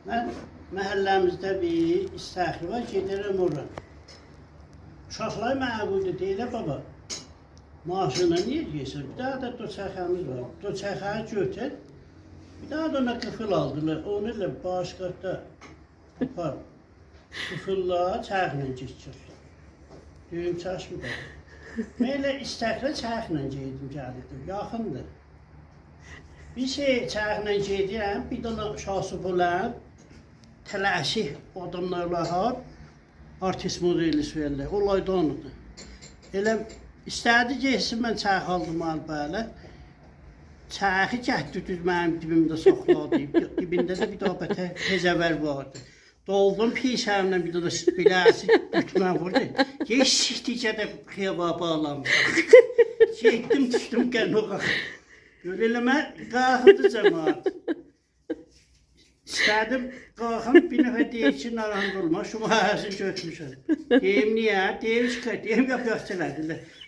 Mən məhəlləmizdə bir istəxri var, gedirəm ora. Uşaqlar mənə qoydu, deyirlər baba, maşına niyə gəlsən? Bir daha da doçaxamız var. Doçaxanı götür. Bir daha da ona qıfıl aldılar. Onu elə başqada apar. Qıfılla çarxla keçirdilər. Düyüm çaşmı da. Mən elə istəxrə çarxla gedim, gəlirdim. Yaxındır. Bir şey çarxla gedirəm, bir dənə şası bulan tələşik adamlarla ha, artist modelis verirlər. Olaydanıdır. Elə istədi getsin, mən çarx aldım al bəli. Çarxı gətirdi düz mənim dibimdə saxladı. Dibində də bir daha bətər tezəvər vardı. Doldum peysərimlə bir dənə biləsi bütmə vurdu. Geçdikcə də xiyaba bağlandı. Getdim düşdüm qənoğa. Böyle elə mən qalxırdı cəmaat. İstədim qalxım bir nəfər deyir ki, narahat olma, şu mahəsini götürmüşəm. Deyim niyə? Deyim ki, deyim yap yaxşı.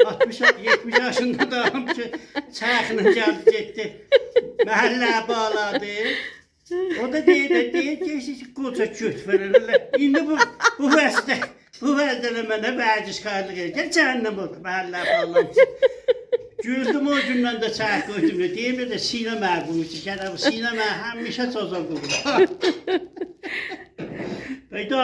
60 70 yaşında da ki, çarxla gəldi getdi. Məhəllə bağladı. O da deyir, deyir ki, qoca göt verərlər. İndi bu vəzdə, bu vəzdə mənə vərdişkarlıq edir. Gəl cəhənnəm oldu, məhəllə bağlamış. Güldüm o gündən də çarx qoydum. Deyim də sinə məqbul ki, gələ bu sinə mən həmişə çoxam qoyuram. Peyda